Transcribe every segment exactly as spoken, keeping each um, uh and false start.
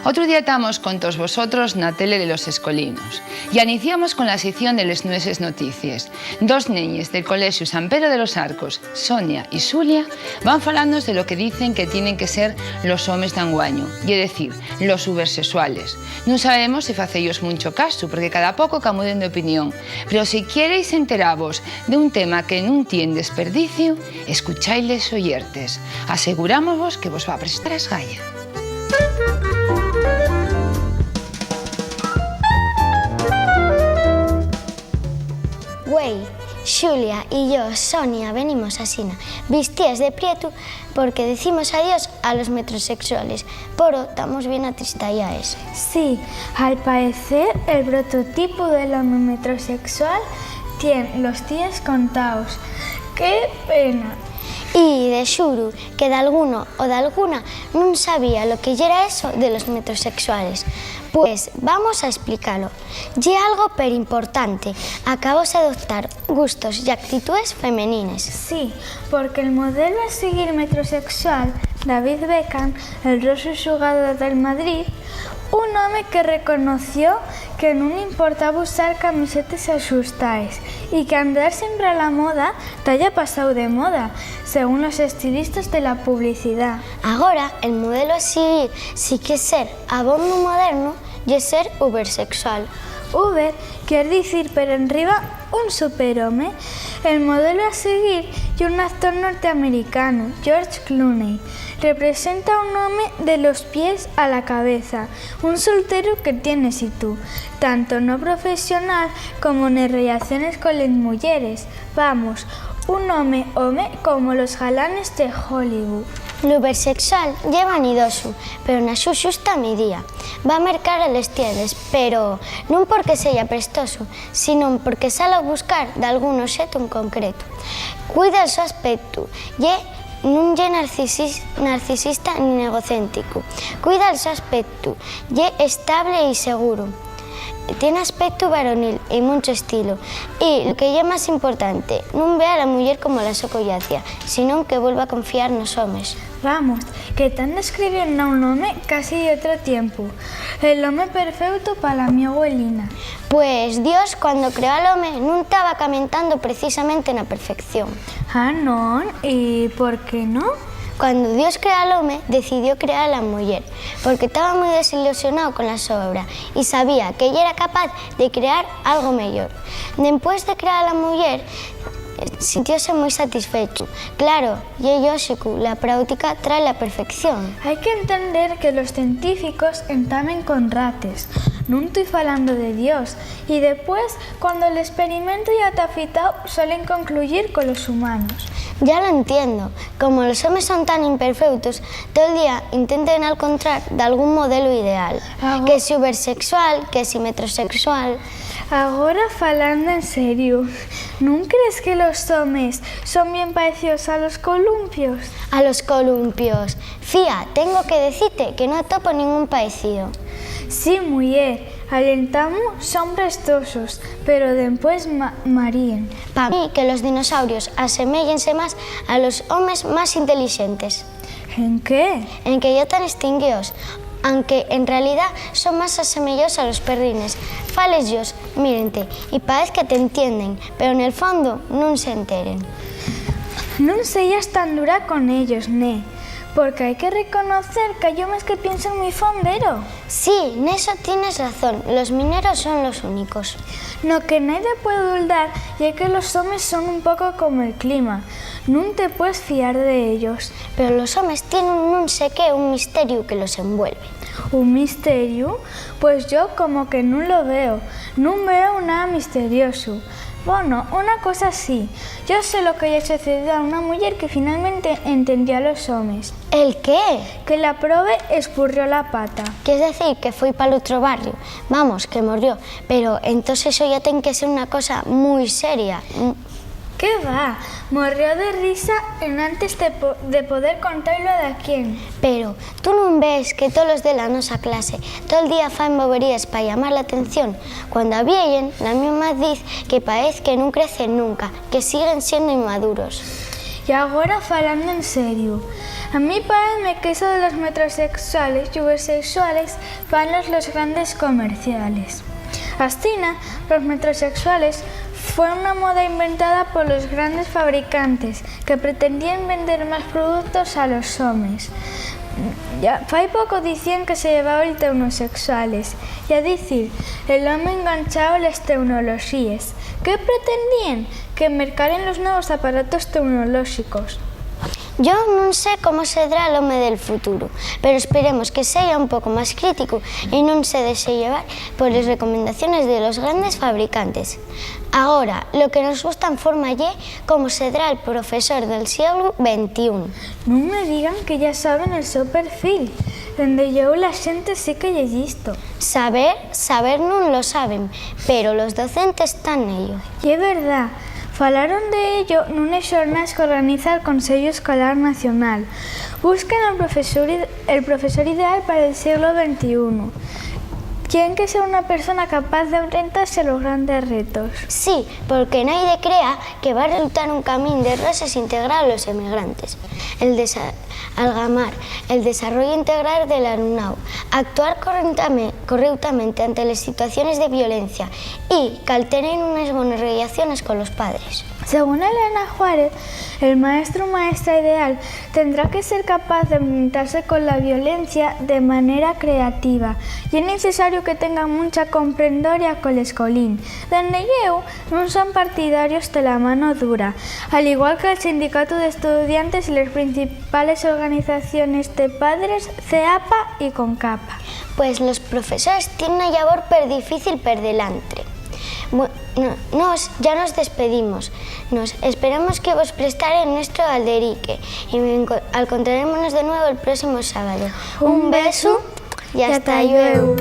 Otru día tamos con toos vosotros na tele de los escolinos. Y aniciamos con la sección de les nueses noticies. Dos neñes del Colexu San Pedro de los Arcos, Sonia y Xulia, van falandonos de lo que dicen que tienen que ser los homes d'anguaño, ye decir, los ubersexuales. Nun sabemos si faceyos muncho casu, porque cada poco camuden d'opinión. Pero si quiereis enteravos d'un tema que nun tien desperdiciu, escuchailes oyertes. Asegurámosvos que vos va prestar asgaya. Güei, Xulia y yo, Sonia, venimos asina, vistíes de prietu, porque decimos adiós a los metrosexuales. Poro, tamos bien atristayaes. Sí, al paecer, el prototipu del home metrosexual tien los díes contaos. ¡Qué pena! Y de xuru que dalguno o dalguna nun sabía lo que yera eso de los metrosexuales. Pues vamos a esplicalo. Ye algo perimportante. Acabóse adoptar gustos y actitúes femenines. Sí, porque el modelu a siguir metrosexual, David Beckham, el rosu xugador del Madrid, un home que reconoció que nun importaba usar camisetes axustaes y que andar siempre a la moda ta ya pasao de moda, según los estilistas de la publicidá. Agora, el modelu a siguir sí que ser abondo moderno ye ser ubersexual. Uber quier dicir per enriba un superhome. El modelu a siguir ye un actor norteamericanu, George Clooney. Representa un home de los pies a la cabeza, un solteru que tien ésitu, tanto no profesional como nes rellaciones coles muyeres. Vamos, un home home como los galanes de Hollywood. L'ubersexual ye vanidosu, pero na su xusta midía. Va mercar a les tiendes, pero nun porque seya prestosu, sinón porque sal a buscar dalgún oxetu en concretu. Cuida'l so aspectu, ye, nun ye narcisis-, narcisista nin egocéntricu. Cuida'l so aspectu, ye estable y seguru. Tien aspectu varonil y muncho estilu. Y, lo que ye más importante, nun ve a la muyer como la so collacia, sinón que vuelve a confiar nos homes. Vamos, que tán describiendo a un home casi d'otro tiempu. El home perfeutu pa la mi abuelina. Pues Dios, cuando creó al home, nun taba camentando precisamente na perfección. Ah, non? ¿Y por qué no? Cuando Dios creó al home, decidió crear a la muyer, porque taba mui desilusionao con la so obra y sabía que yera capaz de crear algo meyor. Dempués de crear a la muyer, sintióse mui satisfechu. Claro, ye lóxico, la práutica trae la perfección. Hai qu'entender que los científicos entamen con rates. Nun toi falando de Dios. Y depués, cuando l'esperimentu ya ta fitao, suelen concluyir colos humanos. Ya lo entiendo. Como los homes son tan imperfeutos, tol día intenten alcontrar dalgún modelu ideal. Ago- Que si ubersexual, que si metrosexual. Agora falando en serio, ¿nun crees que los homes son bien paecíos a los columpios? A los columpios. Fía, tengo que decite que no atopo ningún paecío. Sí, muyer, al entamu son prestosos, pero dempués ma-, maríen. Pa mí, que los dinosaurios aseméyense más a los homes más intelixentes. ¿En qué? En que ya tán estinguíos, anque en realidá son más asemeyaos a los perrines. Fales-yos, mírente, y paez que t'entienden, pero nel fondo nun s'enteren. Nun seyas tan dura con ellos, ne, porque hai que reconocer qu'hai homes que piensen mui fondero. Sí, neso tienes razón, los mineros son los únicos. No que naide puede duldar ye que los homes son un poco como el clima, nun te puedes fiar de ellos. Pero los homes tienen un nun sé qué, un misteriu que los envuelve. ¿Un misteriu? Pues yo como que nun lo veo, nun veo nada misteriosu. Bono, una cosa sí, yo sé lo que-y sucedió a una muyer que finalmente entendió a los homes. ¿El qué? Que la probe escurrió la pata. Quies decir que foi pal otro barriu? Vamos, que morrió. Pero entós eso ya ten que ser una cosa mui seria. Mm. ¿Qué va? Morrió de risa enantes de po-, de poder contailo a daquién. Pero, ¿tú nun ves que tolos de la nosa clase tol día faen boberíes pa llamar l'atención? Cuando aviéyen, la mi ma diz que paez que nun crecen nunca, que siguen siendo inmaduros. Y agora, falando en serio, A mí paezme qu'eso de los metrosexuales y ubersexuales faenlos los grandes comerciales. Asina, los metrosexuales fue una moda inventada por los grandes fabricantes que pretendíen vender más productos a los homes. Ya, fai poco dicían que se llevaba el teunosexuales, ya dicir, el home enganchao a les teunoloxíes. ¿Qué pretendíen? Que mercaren los nuevos aparatos teunoloxicos. Yo nun sé cómo sedrá l'home del futuru, pero esperemos que seya un poco más críticu y nun se dexe llevar por les recomendaciones de los grandes fabricantes. Agora, lo que nos gusta en forma ye cómo sedrá el profesor del sieglu ventiún. Nun me digan que ya saben el so perfil. Dende llueu la xente sí que ye llisto. Saber, saber nun lo saben, pero los docentes tán nello. Ye verdá, falaron de ello nunes xornaes qu'organiza'l Consellu Escolar Nacional. Busquen el profesor ide-, el profesor ideal para el sieglu ventiún. Tien que ser una persona capaz d'enfrentase a los grandes retos. Sí, porque naide crea que va resultar un camín de roses integrar a los emigrantes, el desa-, algamar el desarrollu integral del alumnáu, actuar correntame-, correutamente ante les situaciones de violencia y caltener unes bones rellaciones colos padres. Según Elena Juárez, el maestru o maestra ideal tendrá que ser capaz d'enfrentase cola violencia de manera creativa. Ye necesario que tenga muncha comprendoria col escolín. Dende llueu, nun son partidarios de la mano dura, al igual que'l Sindicatu d'Estudiantes y les principales organizaciones de padres, ceapa y concapa. Pues los profesores tienen una llabor perdifícil per delantre. Bueno, nos ya nos despedimos. Nos esperemos que vos prestare nuestro alderique y enco-, alcontrarémonos de nuevo el próximo sábado. Un besu. Y hasta llueu.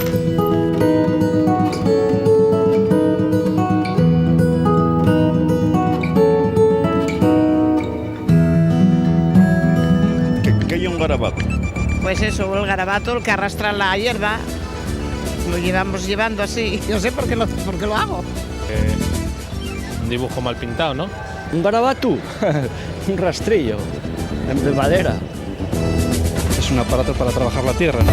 ¿Qué, qué ye un garabato? Pues eso, el garabato, el que arrastra la hierba, lo llevamos llevando así. Yo sé por qué lo, por qué lo hago. Eh, un dibujo mal pintao, ¿no? ¿Un garabatu? Un rastrillo, en, de madera. Es un aparato para trabajar la tierra, ¿no?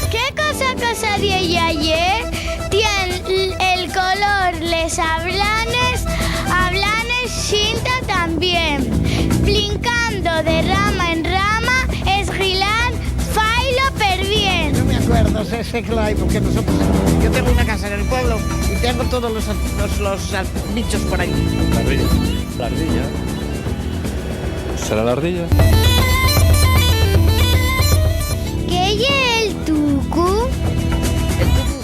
¿Qué cosa, cosa diella ye? Tien l-, el color, les ablanes, ablanes xinta tamién. Blincando de rama en rama, esguilar, failo perbién. No me acuerdo, sé, sé que lo hay, porque nosotros, yo tengo una casa en el pueblo y tengo todos los, los, los bichos por ahí. La ardilla. La ardilla. ¿Será la ardilla? ¿Qué ye el tucu? El tucu,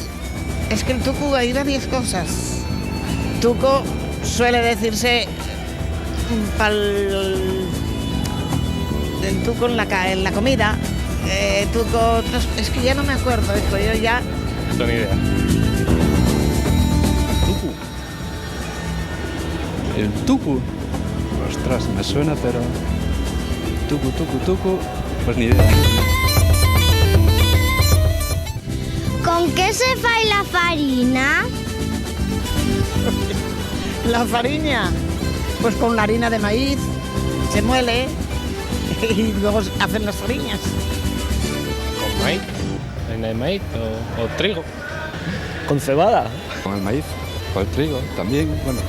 es que el tucu hay varias cosas. Tuco suele decirse pal, el tuco en la ca-, en la comida, eh, tuco, otros, es que ya no me acuerdo, hijo, yo ya. No tengo ni idea. Tucu. El tucu. Ostras, me suena, pero tucu, tucu, tucu, pues ni idea. ¿Con qué se fai la farina? La fariña, pues con la harina de maíz, se muele y luego se hacen las fariñas. ¿Con maíz? ¿Harina de maíz o, o trigo? ¿Con cebada? Con el maíz, con el trigo, también, bueno.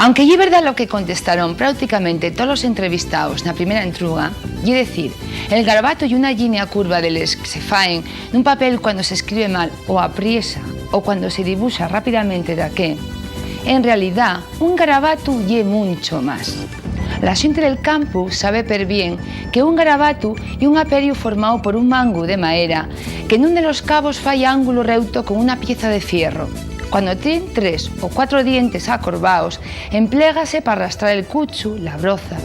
Aunque ye verdá lo que contestaron práuticamente tolos entrevistaos na primera entruga, ye decir, el garabatu ye una llinia curva de les que se faen nun papel cuando s'escribe mal o apriesa o cuando se dibuxa rápidamente daqué, en realidá, un garabatu ye muncho más. La xente del campu sabe perbién que un garabatu ye un aperiu formao por un mangu de maera que nun de los cabos fai ángulu reuto con una pieza de fierro. Cuando tien tres o cuatro dientes acorvaos, emplégase p'arrastrar el cuchu, la broza.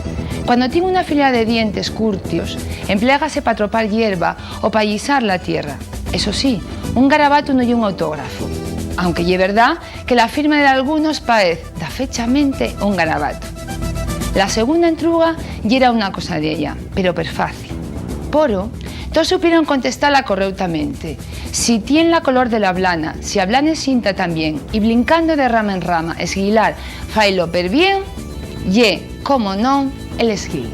Cuando tien una filera de dientes curtios, emplégase p'atropar yerba o p'allisar la tierra. Eso sí, un garabatu no ye un autógrafu, aunque ye verdá que la firma de dalgunos paez dafechamente un garabatu. La segunda entruga yera una cosa diella, pero perfaci. Poro, toos supieron contestala correutamente. Si tien la color de la blana, si ablane xinta tamién, y blincando de rama en rama, esguilar, failo perbién, Ye, como non, el esguil.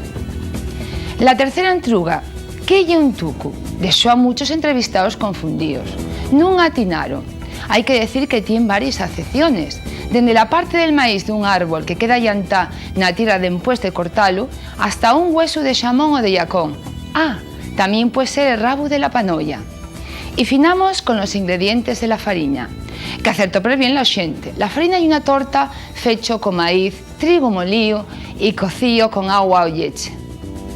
La tercera entruga, ¿qué ye un tucu?, dexó a munchos entrevistaos confundíos. Nun atinaron. Hai que decir que tien varies acepciones, dende la parte del maíz d'un árbol que queda llantá na tierra dempués de cortalu, hasta un güesu de xamón o de llacón. Ah, tamién pue ser el rabu de la panoya. Y finamos con los ingredientes de la farina, que acertó perbién la xente. La farina ye una torta fecho con maíz, trigu molíu y cocío con agua o lleche.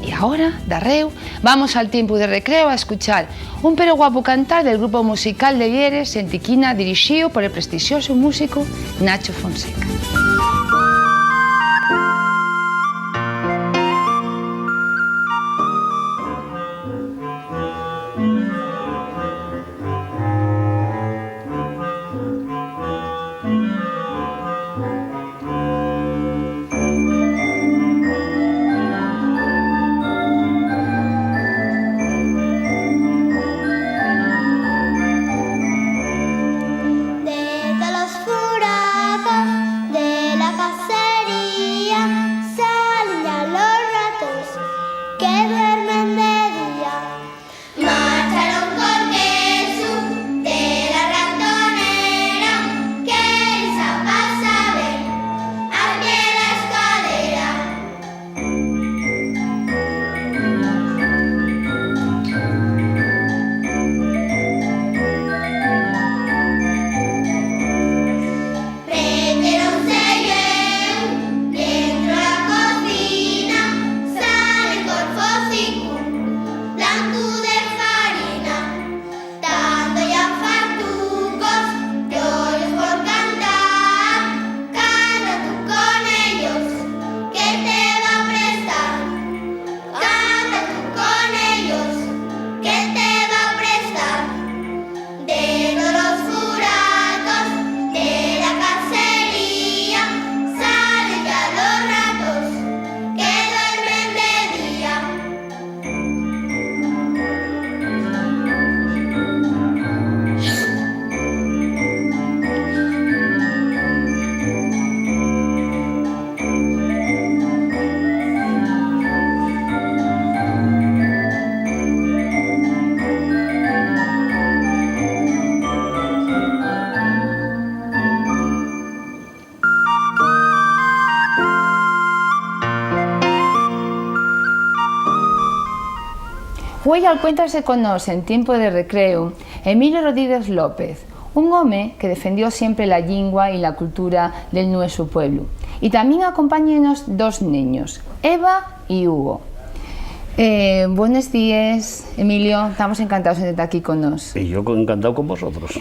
Y agora, darréu, vamos al tiempu de recreo a escuchar un pero guapu cantar del grupu musical de Lieres, Xentiquina, dirixíu por el prestixiosu músicu Nacho Fonseca. De tolos furacos de la cacería salen ya los ratos que duermen de día. Marcharon col quesu de la ratonera, que él se pasa ben al pie la escalera. Metieronse llueu dentro la cocina, salen col focicu blancu de farina. Tando ya fartucos, yo-yos por cantar, canta tú con ellos, que te va a prestar. Canta tú con ellos, que te va a prestar. De tolos furacos de la cacería salen ya los ratos que duermen de día. Güei alcuéntrase con nós en tiempu de recreu Emilio Rodríguez López, un home que defendió siempre la llingua y la cultura del nuesu pueblu. Y tamién acompáñenos dos neños, Eva y Hugo. Eh, buenos días, Emilio. Estamos encantaos de tenerte aquí con nós. Y yo con-, encantao con vosotros.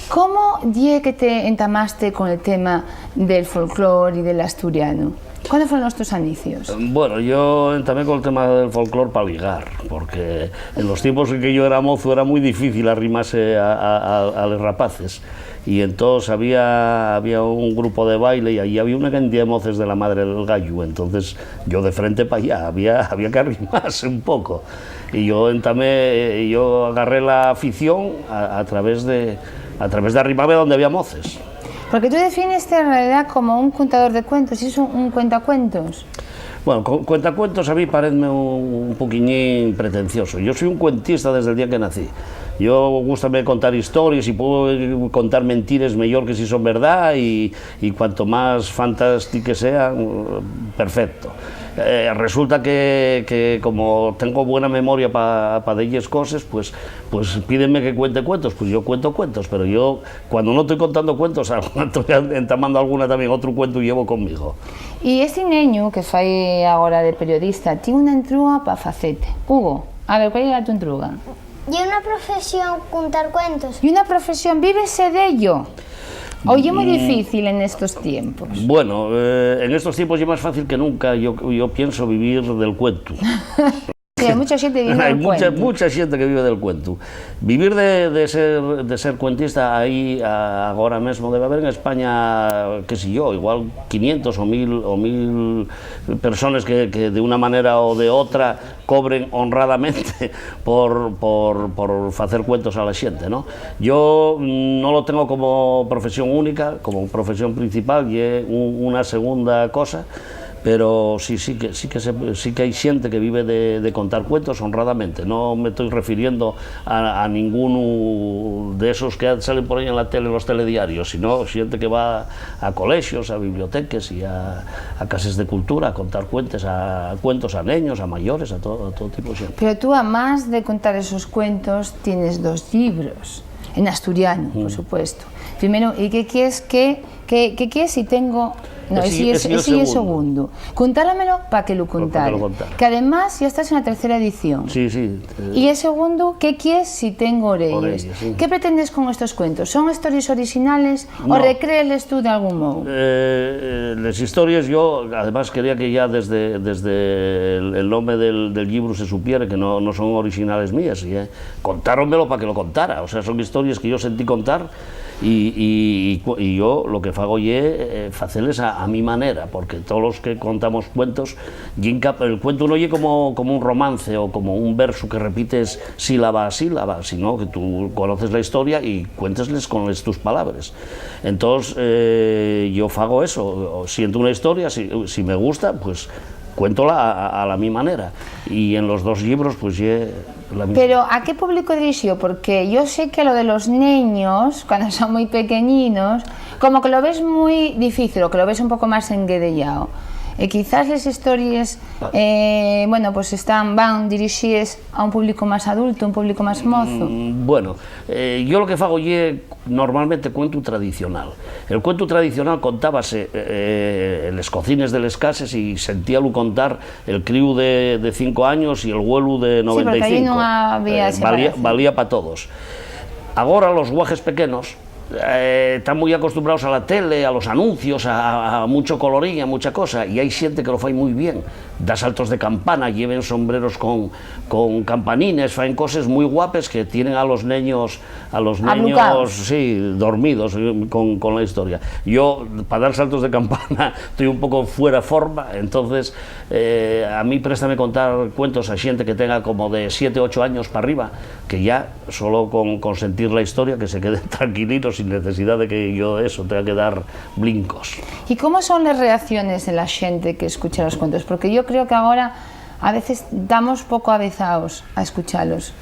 ¿Cómo ye que te entamaste con el tema del folclor y del asturiano? ¿Cuándo fueron los tus anicios? Bueno, yo entamé col tema del folclor pa ligar, porque en los tiempos en que yo era mozu era muy difícil arrimase a, a, a, a les rapaces. Y entós había, había un grupo de baile y allí había una cantidad de moces de la madre del gallo. Entonces yo de frente pa allá, había, había que arrimarse un poco. Y yo entamé, yo agarré la afición a, a través de, a través de arrimarme donde había moces. Porque tú defines-te en realidá como un contador de cuentos, ¿es un, un cuentacuentos? Bueno, cu-, cuentacuentos a mí parézme un, un poquiñín pretencioso. Yo soy un cuentista desde el día que nací. Yo gústame contar histories y puedo contar mentires meyor que si son verdá y, y cuanto más fantástiques sean, perfecto. Eh, resulta que, que como tengo buena memoria pa, pa delles coses, pues, pues pídenme que cuente cuentos, pues yo cuento cuentos, pero yo cuando no estoy contando cuentos, estoy entamando alguna también, otro cuento llevo conmigo. Y esi neñu que fai agora de periodista, tien una entruga pa facete. Hugo, a ver, ¿cuál ye la tu entruga? ¿Ye una profesión contar cuentos? ¿Ye una profesión? ¿Vívese d'ello? ¿O ye muy Mm. difícil en estos tiempos? Bueno, eh, en estos tiempos ye más fácil que nunca, yo, yo pienso, vivir del cuentu. Sí, hai mucha xente que vive Hai del mucha, cuentu. Mucha xente que vive del cuentu. Vivir de, de ser, de ser cuentista, hai, a-, agora mesmo debe haber en España, qué sé yo, igual quinientos o mil, o mil personas que, que de una manera o de otra cobren honradamente por, por, por facer cuentos a la xente, ¿no? Yo, mm, no lo tengo como profesión única, como profesión principal, ye un, una segunda cosa, Pero sí, sí que, sí que se, sí que hai xente que vive de, de contar cuentos honradamente. No me estoy refiriendo a, a ninguno de esos que salen por ahí en la tele, en los telediarios, sino xente que va a colexios, a biblioteques y a, a cases de cultura a contar cuentes, a cuentos a neños, a mayores, a todo, a todo tipo de xente. Pero tú, amás de contar esos cuentos, tienes dos libros, en asturiano, por supuesto. Primero, ¿y qué quieres que, qué, qué quieres si tengo? No, Ese, ese, es- ese y el ese y el segundo. Segundo. Contáramelo para que lo Pues pa que lo contara. contara. Que además ya estás en la tercera edición. Sí, sí. eh, Y el segundo, ¿qué quieres si tengo orelles? Orelles, sí. ¿Qué pretendes con estos cuentos? ¿Son historias originales o No. recréeles tú de algún modo? Eh, eh, les histories, yo además quería que ya desde, desde el, el nome del, del llibru se supiere que no, no son orixinales mías, y, eh, contáronmelo pa que lo contara. O sea, son histories que yo sentí contar y, y, y cu- y yo lo que fago ye, eh, faceles a, a mi manera, porque todos los que contamos cuentos, ye inca- el cuento no ye como, como un romance o como un verso que repites sílaba a sílaba, sino que tú conoces la historia y cuéntesles con les tus palabres. Entonces, eh, yo fago eso, o siento una historia, si, si me gusta, pues cuéntola a, a- a la mi manera. Y en los dos libros, pues, ye la misma. Pero, ¿a qué público dirixió? Porque yo sé que lo de los neños, cuando son muy pequeñinos, como que lo ves muy difícil, o que lo ves un poco más enguedeyao. E quizás les histories, eh, bueno, pues están, van dirixíes a un público más adulto, un público más mozo. Mm, bueno, eh, yo lo que fago ye, normalmente, cuentu tradicional. El cuentu tradicional contábase, eh, en les cocines de les cases y sentíalu contar el críu de, de cinco años y el güelu de Sí, porque allí noventa y cinco. no había Eh, separación. valía, valía pa todos. Agora los guajes pequenos, eh, tán mui acostumbraos a la tele, a los anuncios, a, a, a mucho colorín, a mucha cosa, y hai xente que lo fai mui bien. Da saltos de campana, lleven sombreros con, con campanines, faen coses mui guapes que tienen a los neños, a los neños, Ablucaos. Sí, dormidos, eh, con, con la historia. Yo, pa dar saltos de campana, estoy un poco fuera forma, entonces, eh, a mí préstame contar cuentos a xente que tenga como de siete, ocho años pa arriba, que ya solo con, con sentir la historia, que se queden tranquilitos, sin necesidad de que yo eso tenga que dar blincos. ¿Y cómo son las reacciones de la gente que escucha los cuentos? Porque yo creo que ahora a veces estamos poco avezaos a escucharlos.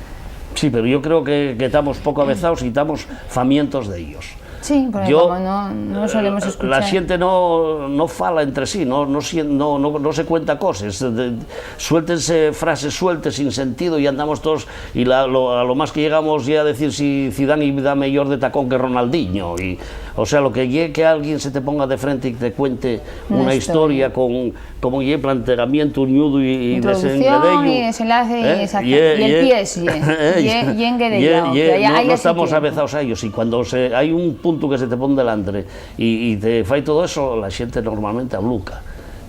Sí, pero yo creo que, que estamos poco avezaos y estamos famientos de ellos. Sí, porque Yo, como no, no solemos eh, escuchar. La xente no, no fala entre sí, no, no, sien- no, no, no se cuenta coses. De- suéltense frases sueltes, sin sentido, y andamos todos, y la- lo, a lo más que llegamos ya a decir si Zidane iba meyor de tacón que Ronaldinho. Y, o sea, lo que lle que alguien se te ponga de frente y te cuente Una una, historia. Historia con, como ye planteamiento, ñudu y, y Introducción desenguedeyu, y desenlace y ¿eh? esa- Ye- y el ye- pies, ye- ye- ye enguedeyu, ye- aunque ye- haya- no, haya no estamos sitio. Avezados a ello. Si cuando se, hay un punto que se te pone delante y, y te fai todo eso, la gente normalmente abluca.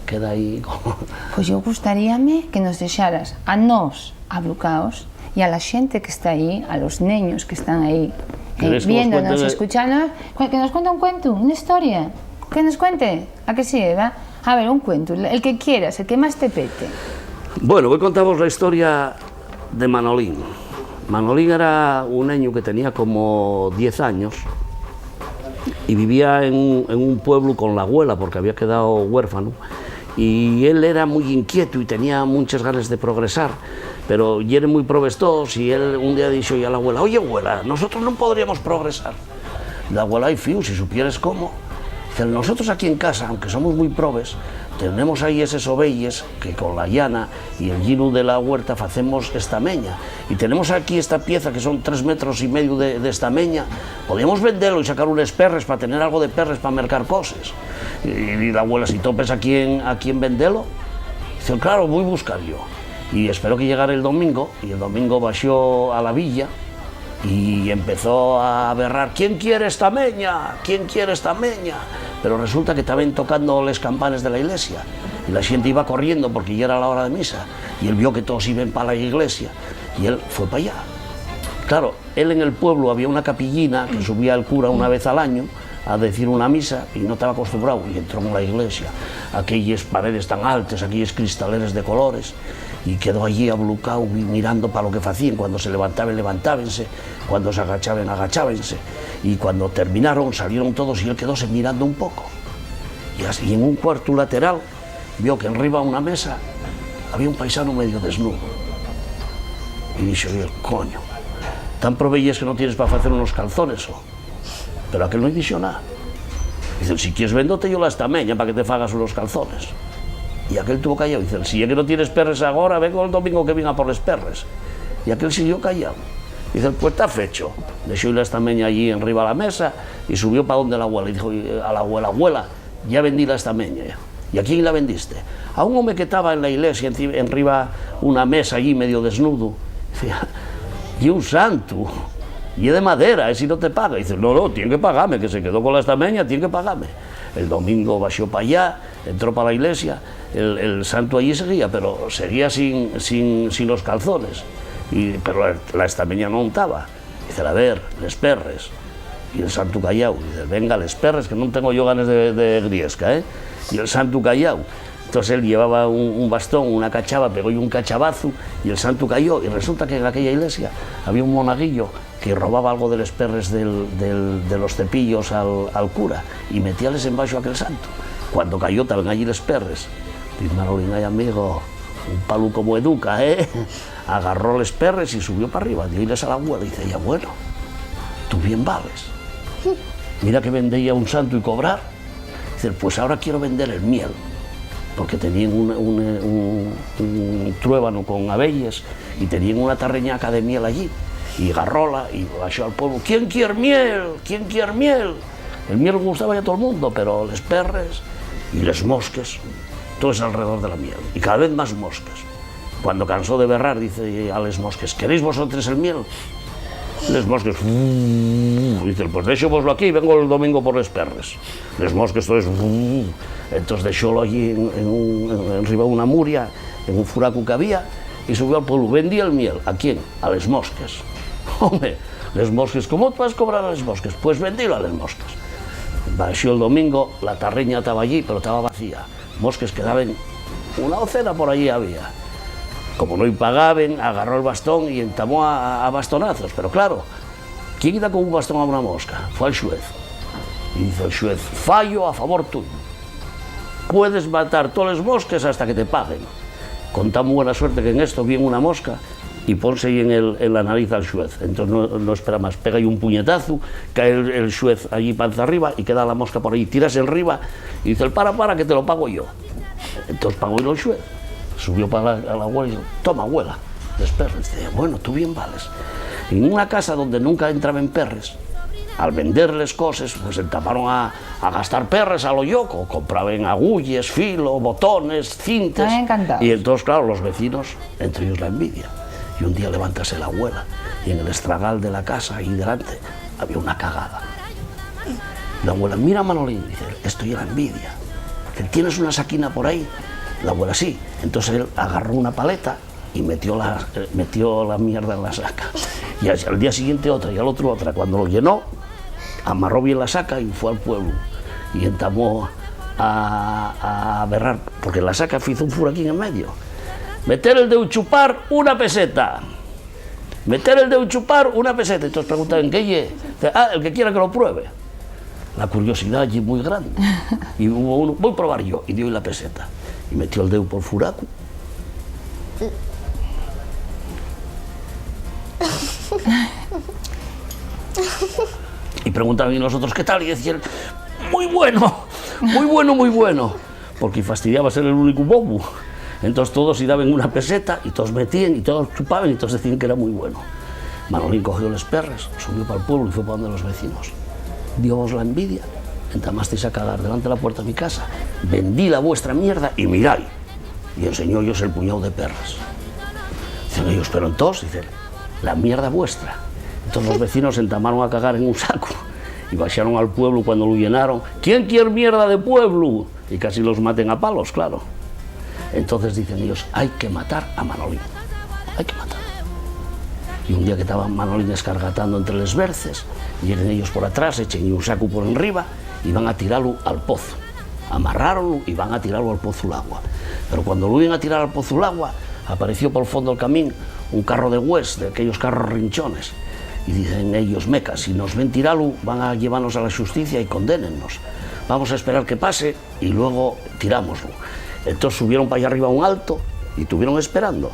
Queda ahí como... Pues yo gustaríame que nos dejaras a nos ablucaos y a la gente que está ahí, a los niños que están ahí, eh, ¿Queréis que os viéndonos, cuente de- escuchándonos, cu- que nos cuente un cuento, una historia. Que nos cuente, ¿a que sí, verdad? A ver, un cuento, el que quieras, el que más te pete. Bueno, voy a contaros la historia de Manolín. Manolín era un niño que tenía como diez años y vivía en un, en un pueblo con la abuela porque había quedado huérfano. Y él era muy inquieto y tenía muchas ganas de progresar, pero yeren muy probes todos y él un día dijo a la abuela: "Oye, abuela, nosotros no podríamos progresar". La abuela: "Ay, fiu, si supieres cómo". Dice: "Nosotros aquí en casa, aunque somos muy probes, tenemos ahí eses ovelles que con la llana y el llinu de la huerta facemos estameña. Y tenemos aquí esta pieza que son tres metros y medio de, de estameña. Podríamos vendelo y sacar unes perres pa tener algo de perres pa mercar coses". Y, y la abuela: "Si topes a quién, a quién vendelo". Dice: "Claro, voy buscar yo". Y esperó que llegara el domingo, y el domingo bajó a la villa y empezó a berrar: "¿Quién quiere estameña? ¿Quién quiere estameña?". Pero resulta que estaban tocando les campanes de la iglesia, y la gente iba corriendo porque ya era la hora de misa, y él vio que todos iban pa la iglesia, y él fue pa allá. Claro, él en el pueblo había una capillina que subía el cura una vez al año a decir una misa, y no estaba acostumbrado, y entró en la iglesia, aquelles paredes tan altas, aquelles cristaleres de colores, y quedó allí ablucao, vi-, mirando pa lo que facían. Cuando se levantaban, levantábanse, cuando se agachaban, agachábanse, y cuando terminaron, salieron todos, y él quedóse mirando un poco. Y así, y en un cuarto lateral, Vio que enriba una mesa había un paisanu medio desnudo. Y dixo-y el: "Coño, tan probeyes que no tienes pa facer unos calzones, o?". Pero aquel no-y dixo nada. Dice: "Si quies, véndote yo la estameña pa que te fagas unos calzones". Y aquel tuvo callao. Dice: "Si ye que no tienes perres agora, vengo el domingo que vien a por les perres". Y aquel siguió callao. Dice: "Pues ta fecho". Dexó-y la estameña allí enriba la mesa y subió pa donde la abuela. Y dijo a la abuela: "Abuela, ya vendí la estameña". "¿Y a quién la vendiste?". "A un home que taba en la ilesia, enci-, enriba una mesa allí medio desnudo". Dice: "Ye un santu, ye de madera, esi no te paga". Dice: "No, no, tien que pagame, que se quedó con la estameña, tien que pagame". El domingo baxó pa allá, entró pa la ilesia, el, el santu allí seguía, pero seguía sin, sin, sin los calzones. Y, pero la, la estameña no taba. Dice: "A ver, les perres". Y el santu callao. Dice: "Venga, les perres, que no tengo yo ganes de, de griesca, ¿eh?". Y el santu callao. Entonces él llevaba un, un bastón, una cachava, pegó-y un cachavazu y el santu cayó. Y resulta que en aquella ilesia había un monaguillo que robaba algo de les perres del, del, de los cepillos al, al cura y metíales embaxo a aquel santu. Cuando cayó, taben allí les perres. Dice Manolín: "Ay, amigo, un palu como educa, ¿eh?". Agarró les perres y subió pa arriba, dio-yles a la abuela. Dice ella: "Bueno, tú bien vales. Mira que vendí a un santu y cobrar". Dice: "Pues ahora quiero vender el miel", porque teníen un, un, un, un truébano con abelles y teníen una tarreñaca de miel allí. Y garróla y baxó al pueblo: "¿Quién quier miel? ¿Quién quier miel?". El miel gustaba a todo el mundo, pero les perres y les mosques, todos alrededor de la miel, y cada vez más mosques. Cuando cansó de berrar, dice a les mosques: "¿Queréis vosotros el miel?". Les mosques: "Uf". Dice: "Pues déxovoslo aquí, vengo el domingo por les perres". Les mosques todes: "Uf". Entonces dexólo allí en, en un, en, enriba una muria, en un furacu que había, y subió al pueblo. "Vendí el miel". "¿A quién?". "A les mosques". "Home, les mosques, ¿cómo vas cobrar a les mosques?". "Pues vendílo a les mosques". Baxó el domingo, la tarreña taba allí, pero taba vacía. Mosques quedaben, una docena por allí había. Como no-y pagaben, agarró el bastón y entamó a, a bastonazos. Pero claro, ¿quién da con un bastón a una mosca? Fue al xuez. Y dice el xuez: "Fallo a favor tuyo. Puedes matar toles mosques hasta que te paguen". Con tan buena suerte que en esto vien una mosca y ponse-y en el, en la nariz al xuez. Entonces no, no espera más, pega-y un puñetazu, cae el, el xuez allí panza arriba y queda la mosca por allí, tírase enriba y dice: "Para, para, que te lo pago yo". Entonces pagó-y el xuez, subió pa la, a la abuela y dijo: "Toma, abuela, les perres". Dice: "Bueno, tú bien vales". En una casa donde nunca entraben perres, al vender les coses, pues entamaron a, a gastar perres a lo lloco, compraben agulles, filo, botones, cintes. Estaban encantados. Y entonces, claro, los vecinos, entre ellos la envidia. Y un día levántase la abuela y en el estragal de la casa, ahí delante, había una cagada. La abuela: "Mira, Manolín", dice, "esto ye la envidia". Dice: "¿Tienes una saquina por ahí?". La abuela: "Sí". Entonces él agarró una paleta y metió la, eh, metió la mierda en la saca. Y al, al día siguiente otra, y al otro otra. Cuando lo llenó, amarró bien la saca y fue al pueblo. Y entamó a, a berrar, porque la saca fizo un furaquín en medio. "Meter el deu, chupar una peseta. Meter el deu, chupar una peseta". Y todos preguntaban: "¿Qué ye?". Dice: "Ah, el que quiera que lo pruebe". La curiosidá ye mui grande. Y hubo uno: "Voy probar yo". Y dio-y la peseta. Y metió el deu por furacu. Y preguntaban: "¿Y los otros qué tal?". Y decía él: "Muy bueno, muy bueno, muy bueno". Porque fastidiaba ser el único bobu. Entonces todos-y daben una peseta, y todos metían, y todos chupaban, y todos decían que era muy bueno. Manolín cogió les perres, subió pa'l pueblo y fue pa donde los vecinos. "Dióvos la envidia, entamasteis a cagar delante la puerta de mi casa, vendí la vuestra mierda y mirai". Y enseñó-yos el puñáu de perres. Dicen ellos: "Pero entós", dicen, "la mierda vuestra". Entonces los vecinos entamaron a cagar en un saco y baxaron al pueblo. Cuando lo llenaron: "¿Quién quier mierda de pueblo?". Y casi los maten a palos, claro. Entonces dicen ellos: "Hay que matar a Manolín. Hay que matarlo". Y un día que taba Manolín escargatando entre les berces, lleguen ellos por atrás, echen un sacu por enriba y van a tiralu al pozo. Amarráronlu y van a tiralu al pozo l'agua. Pero cuando lo iban a tirar al pozo l'agua, apareció por fondo del camín un carro de gües, de aquellos carros rinchones. Y dicen ellos: "Meca, si nos ven tiralu, van a llevanos a la xusticia y condénennos. Vamos a esperar que pase y luego tirámoslo". Entós subieron p'allá arriba a un alto y tuvieron esperando.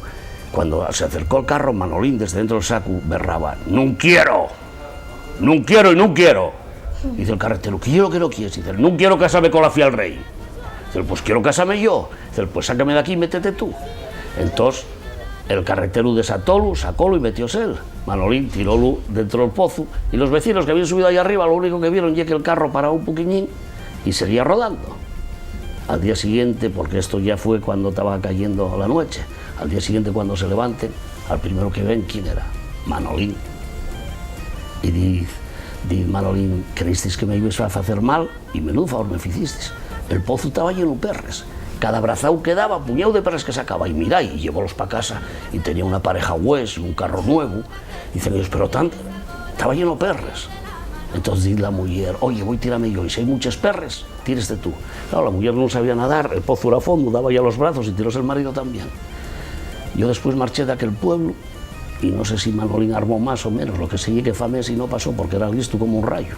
Cuando se acercó'l carro, Manolín desde dentro del sacu berraba: "¡Nun quiero! ¡Nun quiero y nun quiero!". Dice'l carreteru: "¿Qué ye lo que no quies?". Dice'l: "Nun quiero casame cola fia del rei". Dice'l: "Pues quiero casame yo". Dice'l: "Pues sácame d'aquí y métete tú". Entós el carreteru desatolu, sacolu y metióse'l. Manolín tirólu dentro del pozu y los vecinos que habían subido allá arriba lo único que vieron ye que'l carro paraba un poquiñín y seguía rodando. Al día siguiente, porque esto ya fue cuando taba cayendo la nueche, al día siguiente, cuando se levanten, al primero que ven, ¿quién era? Manolín. Y diz, diz Manolín: "Creístis que me ibes a facer mal y menudu favor me ficiestis". El pozu taba lleno perres. Cada brazáu que daba, puñáu de perres que sacaba. Y mira, y llevólos pa casa y tenía una pareja gües y un carro nuevu. Dicen ellos: "Pero tan, taba lleno perres". Entós diz la muyer: "Oye, voi tirame yo, y si hai munches perres, tíreste tú". Claro, la muyer nun sabía nadar, el pozu era fondo, daba ya los brazos y tiróse el marido también. Yo después marché d'aquel pueblu y no sé si Manolín armó más o menos, lo que sé ye que fa meses no pasó porque era listu como un rayu.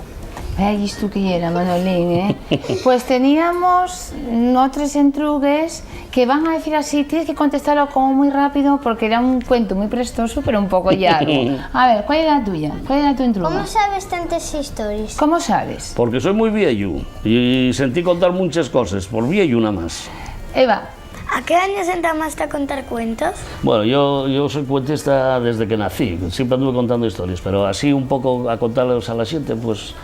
Vaya listu que yera, Manolín, ¿eh? Pues teníamos otres entrugues que van a decir así, tienes que contestarlo como muy rápido porque era un cuento muy prestoso, pero un poco llargo. A ver, ¿cuál es la tuya? ¿Cuál es la tu entruga? ¿Cómo sabes tantas historias? ¿Cómo sabes? Porque soy muy vieyu y sentí contar muchas cosas, por vieyu nada más. Eva. ¿A qué años entamaste a contar cuentos? Bueno, yo, yo soy cuentista desde que nací, siempre anduve contando historias, pero así un poco a contarlos a la gente, pues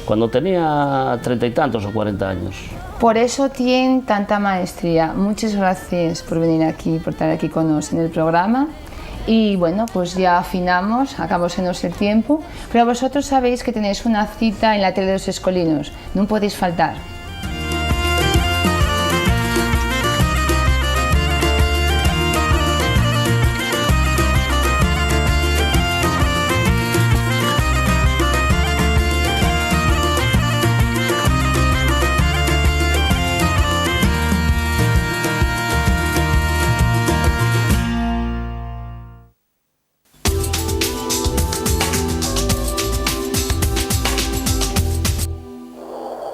cuando tenía treinta y tantos o cuarenta años. Por eso tiene tanta maestría. Muchas gracias por venir aquí, por estar aquí con nosotros en el programa. Y bueno, pues ya afinamos, acabósenos el tiempo, pero vosotros sabéis que tenéis una cita en la tele de los escolinos, no podéis faltar.